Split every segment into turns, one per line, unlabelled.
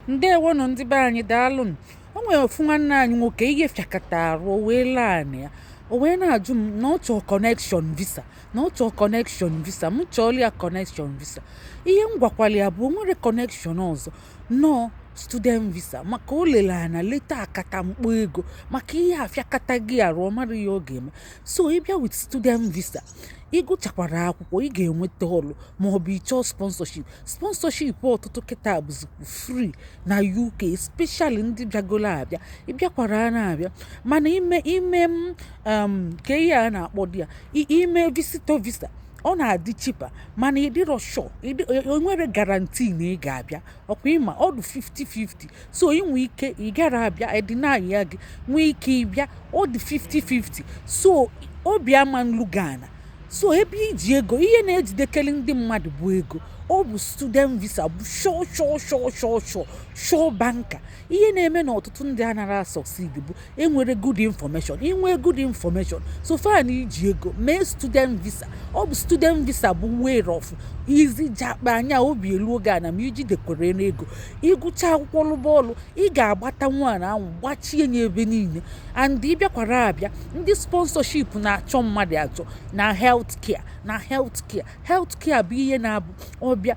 Ndewonụ, ndị be anyị, daalụnụ. O nwere ofu nwanne anyị nwoke ihe fịakọta arụ, o wee laa anị ya, o wee na-ajụ m na ọ chọọ connection visa, na ọ chọọ connection visa. M chọọla ya connection visa. Ihe m gwakwala ya bụ o nwere connection ọzọ nọọ student visa, maka o lere anya leta akata mkpọ ego maka ihe afịakata gị arụ, ọ mara ihe ọ ga-eme. So ịbịa with student visa, ịgụchakwara akwụkwọ, ị ga-enweta ọrụ maọbụ ịchọọ sponsorship. Sponsorship ọtụtụ kịta bụzikwa free na UK, especially ndị bịagolo abịa. Ịbịakwara na-abịa, mana ime m ka ihe a na-akpọ dị ya, ime visitor visa, ọ na-adị cheaper, mana ịdịrọ sure, enwere guarantee na ị ga-abịa. Ọkwa ịma ọ dị 50-50, so ị nwee ike ị gara abịa, edeny ya gị, nwee ike ịbịa. Ọ dị 50-50, so obi ama nlu gana. So ebe iji ego, ihe na-ejidekeli ndị mmadụ bụ ego. Ọ bụ student visa bụ sure, sure, sure, sure, sure, sure banker. Ihe na-eme na ọtụtụ ndị anara succeed bụ enwere good information. Inwe good information, so far na iji ego mee student visa, ọ bụ student visa bụ way of easy jakpa anya obi elu oge a na ma ijidekwere n'ego, ịgụcha akwụkwọ, lụba ọlụ, ị ga-agbata nwaanyị ahụ gbachie ya ebe niile. And ịbịakwara abịa, ndị sponsorship na-achọ mmadụ achọ na healthcare, na healthcare. Healthcare bụ ihe na-abụ ọbịa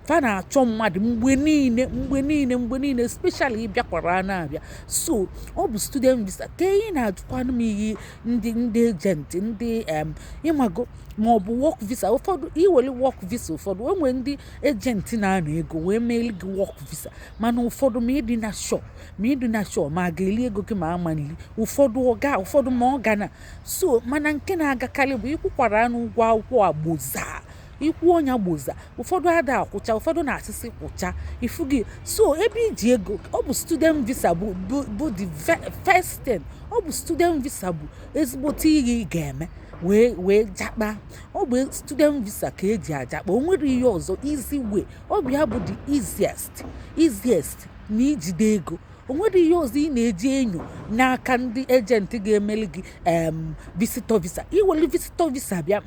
fa na-achọ mmadụ mgbe niile, mgbe niile, mgbe niile, especially ịbịakwara na-abịa. So ọ bụ student visa ka ị na-ajụkwanụ m ihe ndị agent, ndị ịmago, ma ọ bụ work visa. Ụfọdụ iwere work visa, ụfọdụ enwe ndị agent na-ana ego wee meeli gị work visa, mana ụfọdụ ma ịdị na sure, ma ịdị na sure ma a ga-eli ego gị ma ama nli ụfọdụ ọga, ụfọdụ ma ọ ga na. So mana nke na-agakarị bụ ịkwụkwara n'ụgwọ akwụkwọ agbozaa, ikwu ọnya gboza. Ụfọdụ ada akwụcha, ụfọdụ na-asịsị kwụcha ifu gị. So ebe iji ego, ọ bụ student visa bụ the first thing. Ọ bụ student visa bụ ezigbote ihe ị ga-eme wee jakpa. Ọ bụ student visa ka eji ajakpa, o nwere ihe ọzọ easy way. Ọ bụ ya bụ the easiest na ijide ego. O nwere ihe ọzọ ị na-eji enyo n'aka ndị agent ga-emeli gị visitor visa. Iwere visitor visa bịa,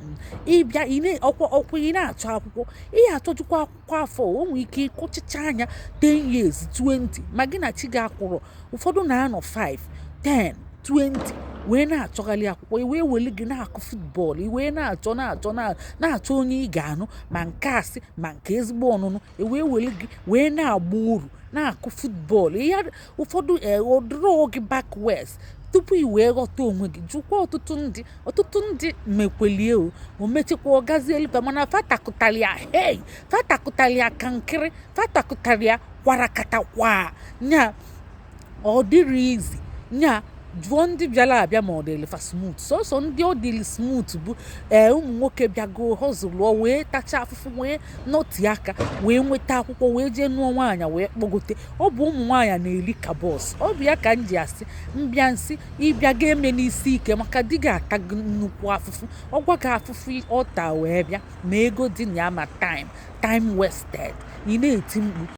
ịbịa ị ọkwa ọkwa ị na-achọ akwụkwọ, ị achọjukwa akwụkwọ afọ. O nwere ike ịkụchicha anya 10 years, 20, ma gị na chi gị akwụrọ. Ụfọdụ na-anọ 5, 10, 20 wee na-achọgharị akwụkwọ. Iwee weli gị na-akụ football, iwee na-achọ, na-achọ, na-achọ onye ị ga-anụ, ma nke asị ma nke ezigbo ọnụnụ. Iwee weli gị wee na-agba uru na-akụ football ihe ụfọdụ ọdụrọ gị backwards tupu i wee ghọta onwe gị. Jụkwa ọtụtụ ndị, ọtụtụ ndị mekwelie o o mechikwa ọ gazie elufa, mana fatakụtara ya, hei, fatakụtara ya kankịrị, fatakụtara ya kwarakata kwa nya. Ọ dịrị izi nya. Jụọ ndị bịara abịa ma ọ dịrị fa smooth. Sọsọ ndị ọ dịrị smooth bụ ụmụ nwoke bịago họzụlụọ wee tacha afụfụ, wee nọti aka, wee nweta akwụkwọ, wee jee nụọ nwaanyị, wee kpọgote. Ọ bụ ụmụ nwaanyị na-eri ka boss. Ọ bụ ya ka m ji asị mbịa nsị ịbịa ga-eme n'isi ike, maka di gị ata gị nnukwu afụfụ. Ọ gwa gị afụfụ ọ ta wee bịa, ma ego dị na ya, ma time wasted, ị na-eti mkpu.